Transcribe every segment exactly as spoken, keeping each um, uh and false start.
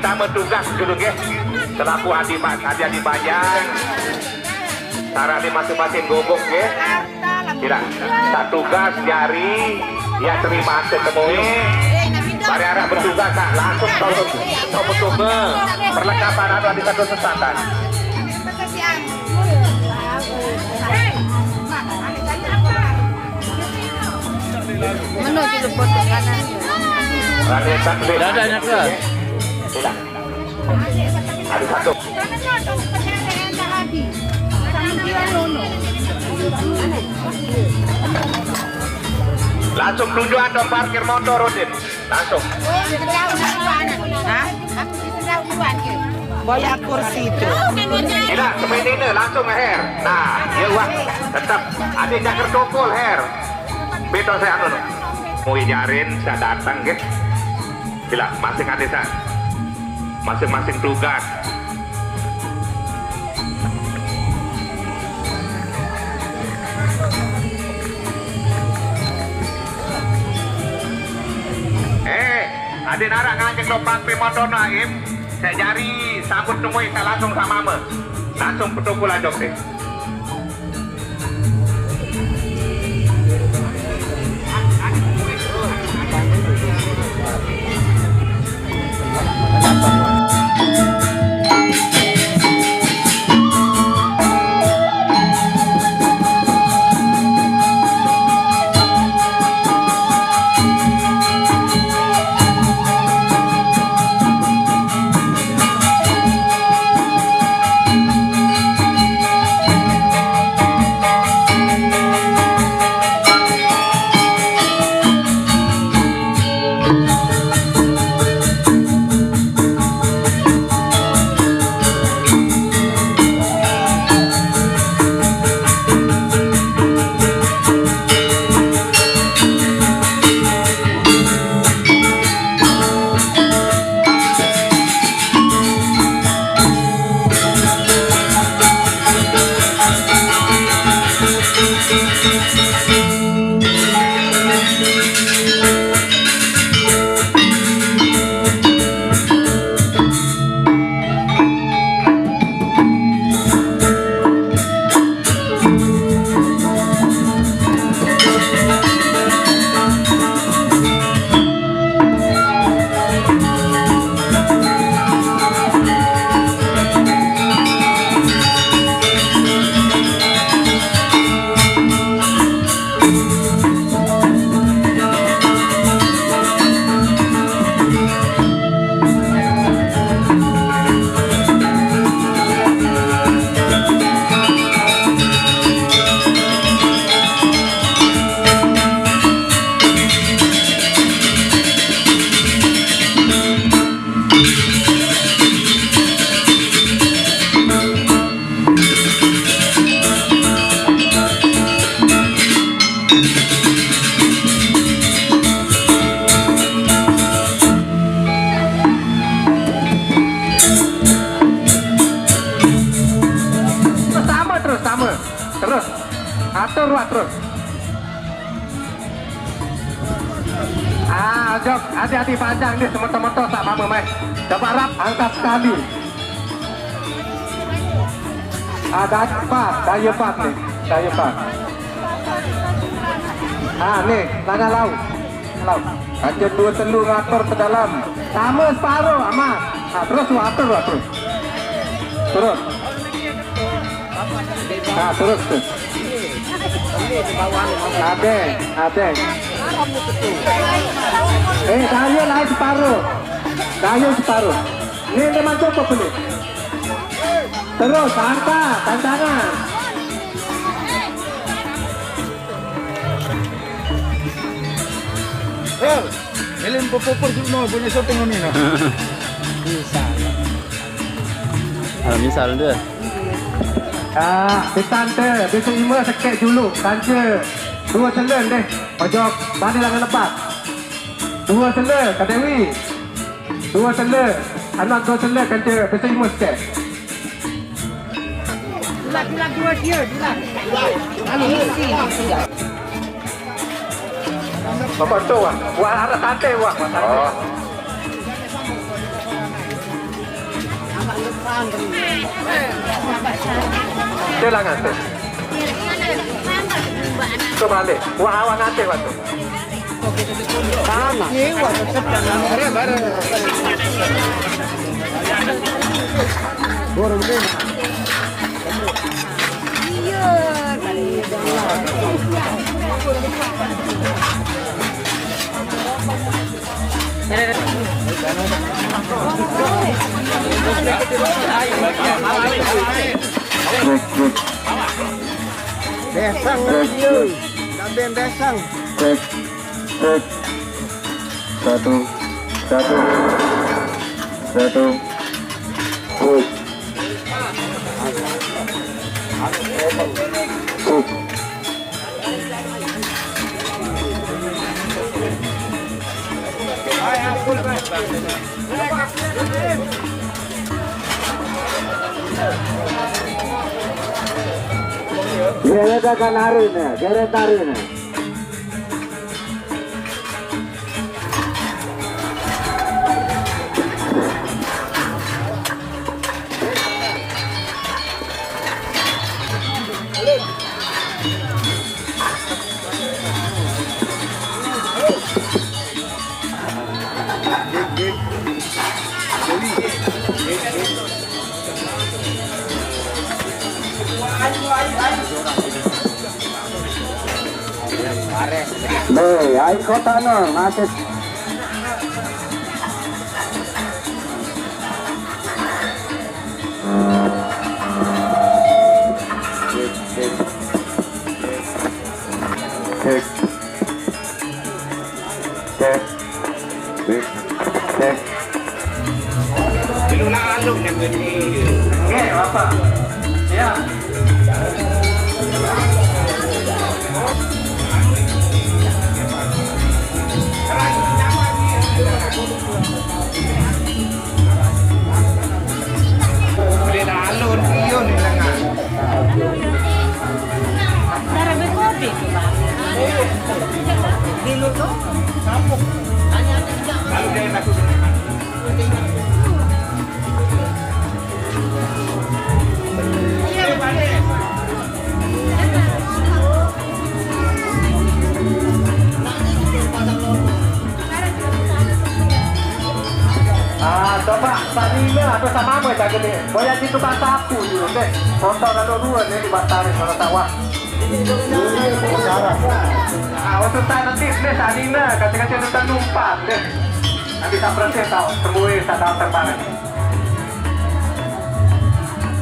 Sama tugas dulu, nggih. Selaku adi, adi-adi bajang. Sarane masing-masing gogok, nggih. Sila. Satu tugas jari, ya, terima kasih temui. Mari arah bertugas, Kak. Langsung tahu, tahu betul, perlengkapan anu adi satu sesatan. Mana dulu foto kanan? Dadanya ke? Tidak. Ada satu. Langsung tunjuk atau parkir motor, Udin. Langsung. Hah? Bayar kursi itu. Tidak, semenit ini langsung her. Nah, ya wah, tetap. Ada cakar tokol her. Beto saya anu. Mau ijarin, saya datang, gitu. Sila, masing ade sa-, masing-masing tugas. Eh, ade narak ngajak lo Pak Primondono Aim, saya jari sambut temui saya langsung sama me. Langsung betul pula jok deh. Sama terus, sama. Terus. Atur, Wak, terus. Ah, jok, hati-hati panjang nih, semeton-meton sak mama meh. Coba rap, angkat sekali. Ah, daya empat, daya empat nih, daya empat. Ah, nih, nanya lau. Lau. Aja dua telu ngatur ke dalam. Sama separuh, aman. Ah, terus, Wak, atur, Wak, terus. Terus. Nah, terus tuh. Ade, ade. Eh, daya lain separuh. Daya separuh. Ini memang cukup ini. Terus, angkat, tantangan. Hel, Helen popopor dulu no, punya syuting ini no. Bisa. Kalau misal dia. Ah, pitante, bisa lima sekek dulu, kance. Dua selen deh, pojok, balik langan lepas. Dua selen, Kak Dewi. Dua selen, anak dua selen, kance, bisa lima sekek. Dua, dua, dua, dia, dua. Lalu isi. Bapak tu, wah. Wah, ada sate, wah. Oh. Dia lah ngantuk. Coba ambil. Wah, awak ngantuk waktu. Sama. Goreng ni. Besang lagi, oi. Dah ben besang. Cek, cek. Satu, satu, satu. Cek. Cek. Dia letakkan hari ni, dia letak hari ni. Be, ai kota no, masih. Cek. Cek. Cek. Cek. Belum lalu yang gede. Oke, apa? Ya. Boleh lalu, dia ni tengah. Cara berkopi tu, Pak. Dulu tu, kampung. Lalu dia nak Ah, coba Pak Nina atau sama apa jaga ni. Boleh di tukang sapu dulu, okey. Motor lalu dua ni di Batang kalau sawah. Ah, untuk tak nanti ni Pak Nina, kata-kata tentang numpak ni. Nanti tak berhenti tau, semua tak dalam terbang ni. Ni,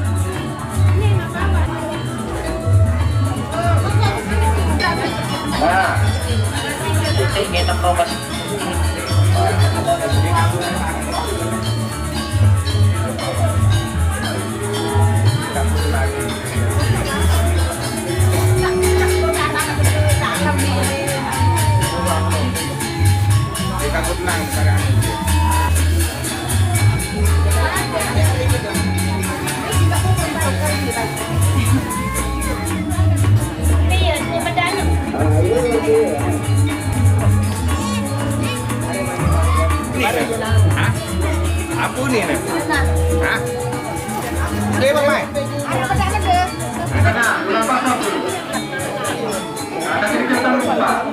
hah? Apa ni, ni? Hah? Okey, bye-bye. Nah, kenapa tu? Nah, tapi kita tak lupa.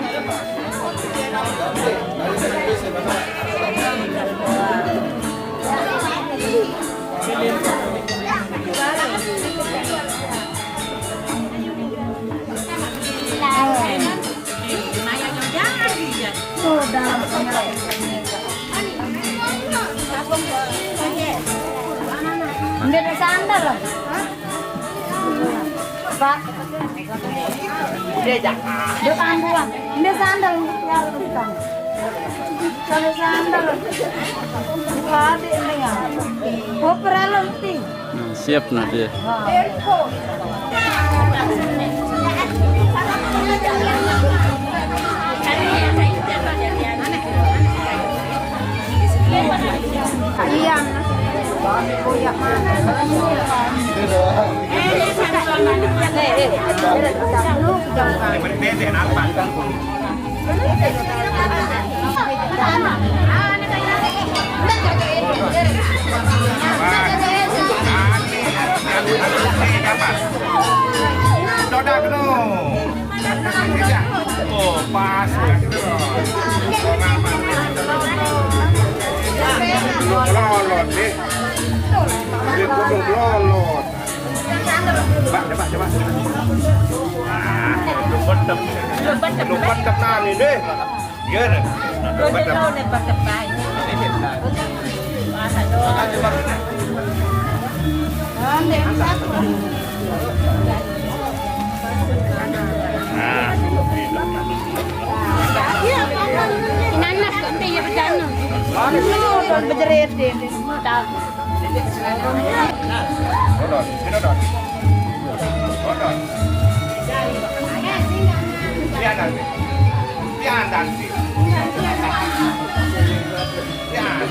Nggak ada sandal, Pak. Dia panduan. Ini sandal untuk keluar kita. Kalau sandal, buka adik ini ya. Oper alam ti. Hmm, siap nah dia. Tempo. Iya. Oh, iya, mana? Dodak no. Oh, pas. Lolot nih. Dia kudu lolot. Coba, coba, coba. Ah, lu mantep. Lu mantep nami deh. Iya, nah. Lu mantep. Lu mantep baik. Nah. Inanas kok, ente ya berjalan. Anu, bejerit deh. Tahu. Dodot, dodot. Dodot. Pian nanti. Pian nanti. Pian.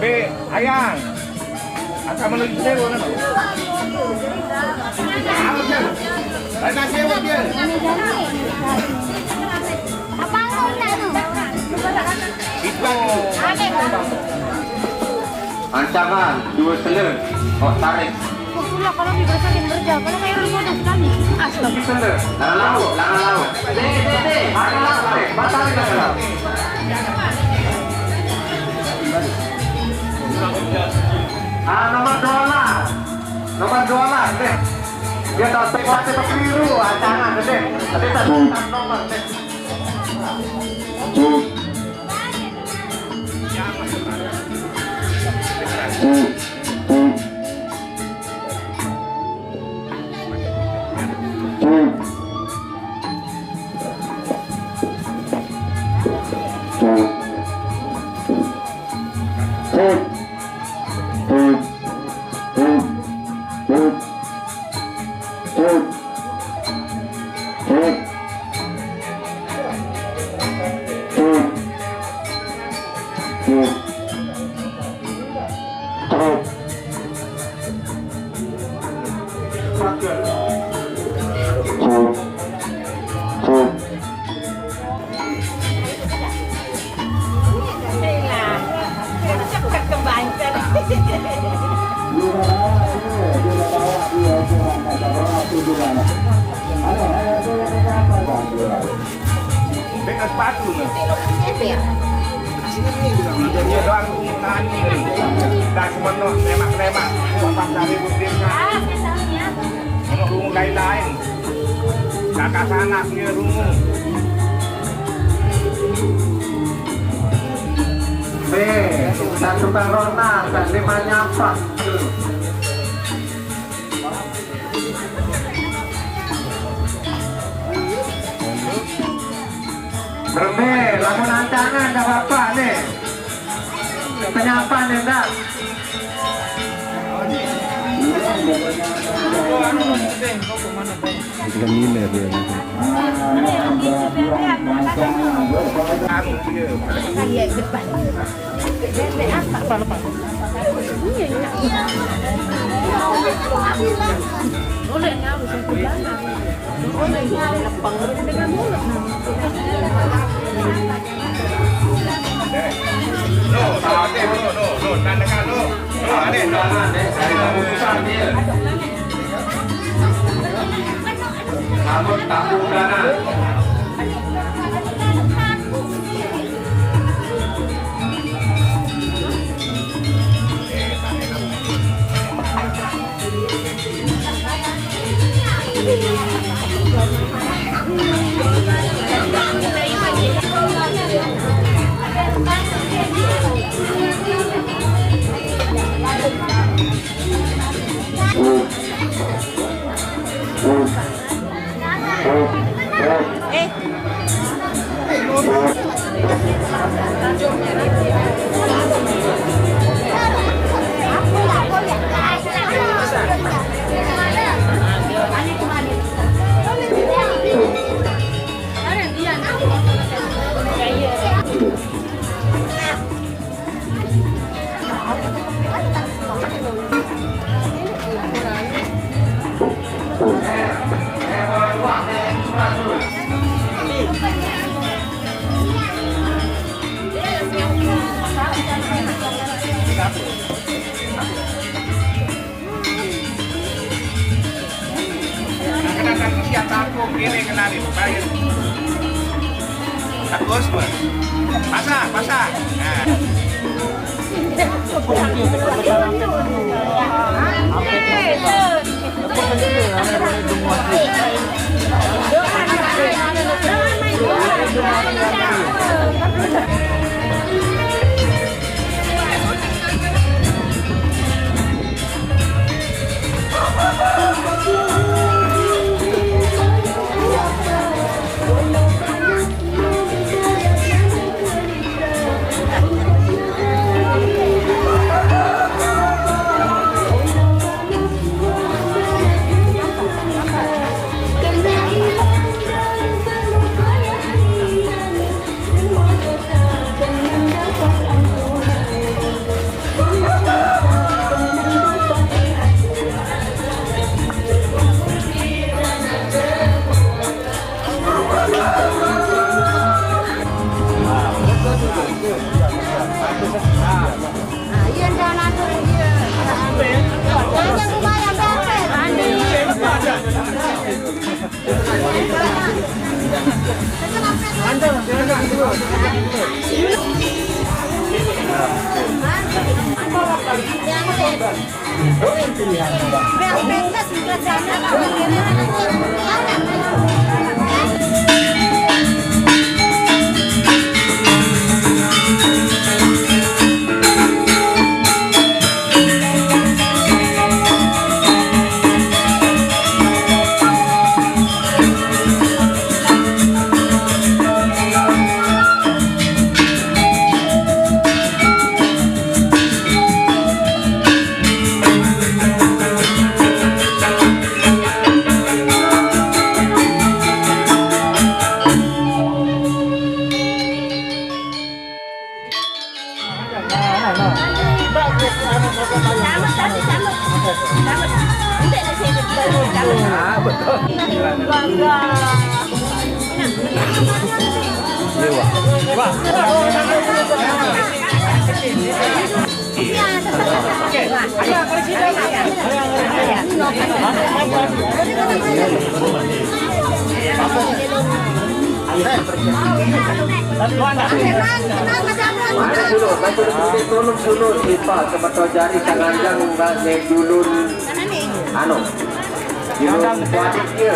Be, ayang. Asa menuju sewa, no? Lain nasi sewa dia. Itu. Ancaman, dua sele, kok tarik. Pula kalau di bahasa yang kerja, kalau kayak orang bodoh sekali. Astaga. Sele, tangan laut, tangan laut. Deh, deh, deh, tangan laut, deh. Batalin tangan laut. Ah, nomor dua belas. Nomor dua belas, deh. Dia tak tembak, dia tak keliru, ah, jangan, deh. Tapi tak nomor, deh. Bek sepatu, nah. Dia doang tadi. Dah semua no, lemak-lemak. Pas dari bukit, nah. Ono rungu lain-lain. Kakak sanak dia rungu. Eh, satu corona, tak lima nyapa. Berembe, lamun ancangan, ndak apa-apa, nih. Penyapa, nih, ndak? Itu kan ngiler dia. Apa, apa? Iya, iya. Boleh, nggak usah ke belakang. Boleh, nggak ada pengaruh dengan mulut, nah. No, no, no, no, no, tandakan, no. No, ada, no. Takut, takut, kanan. Ini kenalin, balik. Bagus, Bos. Pasang, pasang. Nah. Mana dulu, mana dulu, turun dulu, sipa, semeton jari, tangan jang, nggak, nih, julun, anu, julun kuadit dia,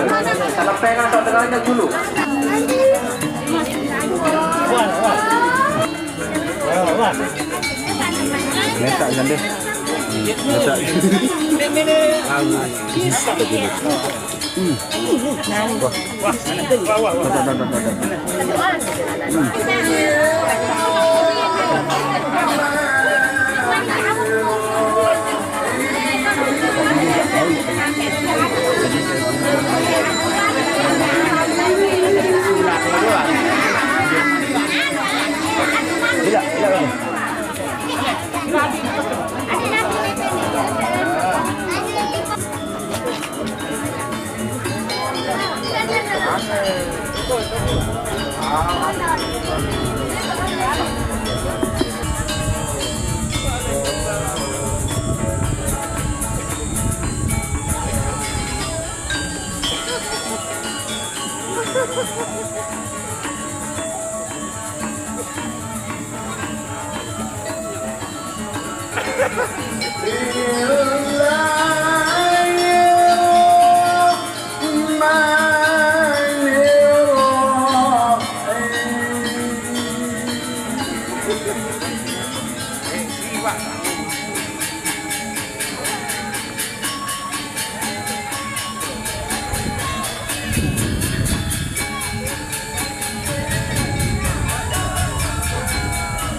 salah pengen atau tengahnya dulu. Letak jande. Letak.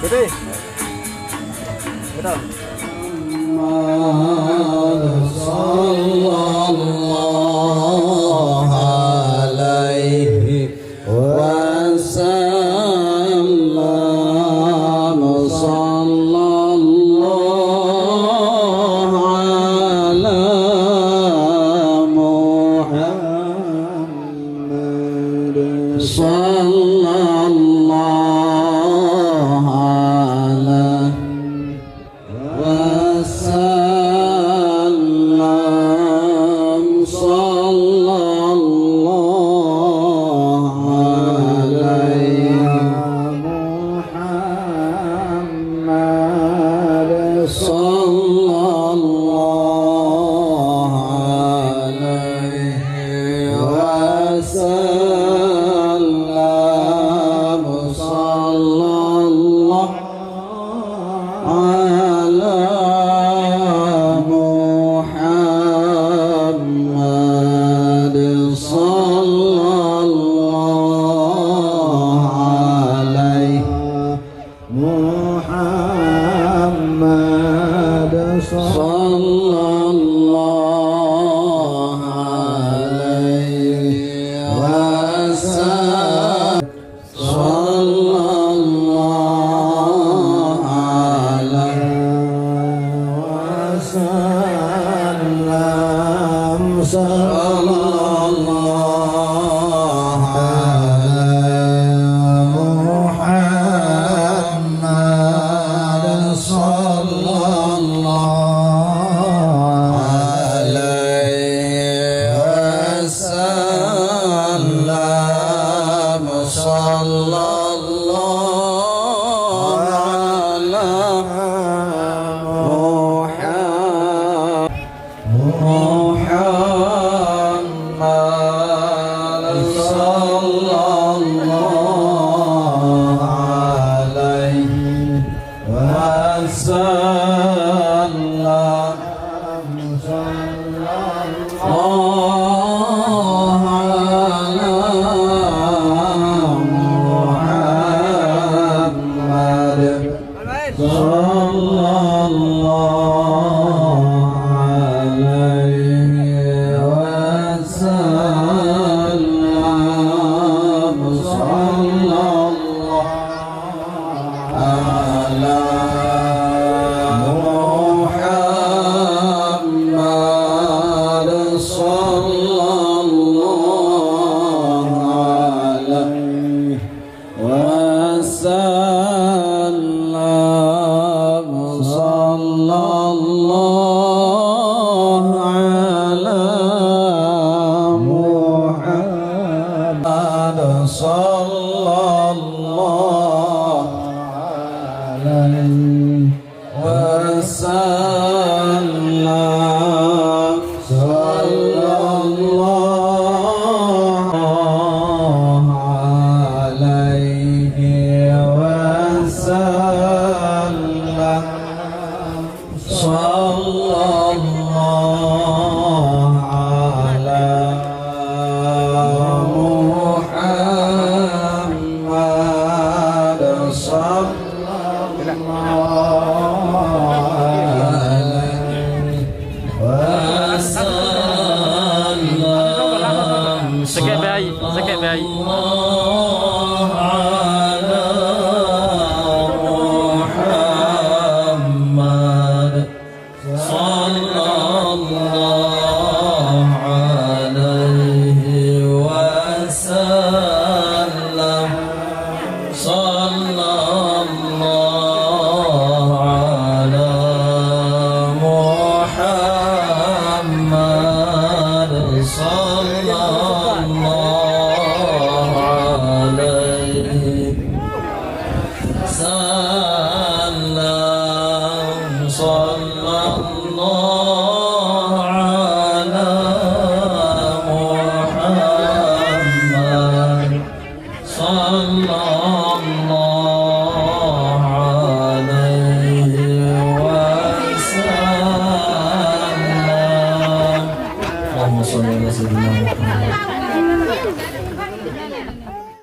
Betul. Betul. Muhammad sallallahu alaihi wasallam, sallallahu ala Muhammad, sallallahu ala wasallam. على محمد صلى الله عليه. محمد صلى الله عليه وسلم. صلى الله عليه وسلم. صلى الله على محمد. صلى الله عليه وسلم. صلى الله على محمد. محمد صلى الله عليه وسلم. الله على محمد. صلى الله عليه وسلم. صلى الله على محمد. صلى الله عليه وسلم. صلى الله على محمد. صلى الله عليه وسلم. صلى الله عليه وسلم. صلى الله على محمد. صلى الله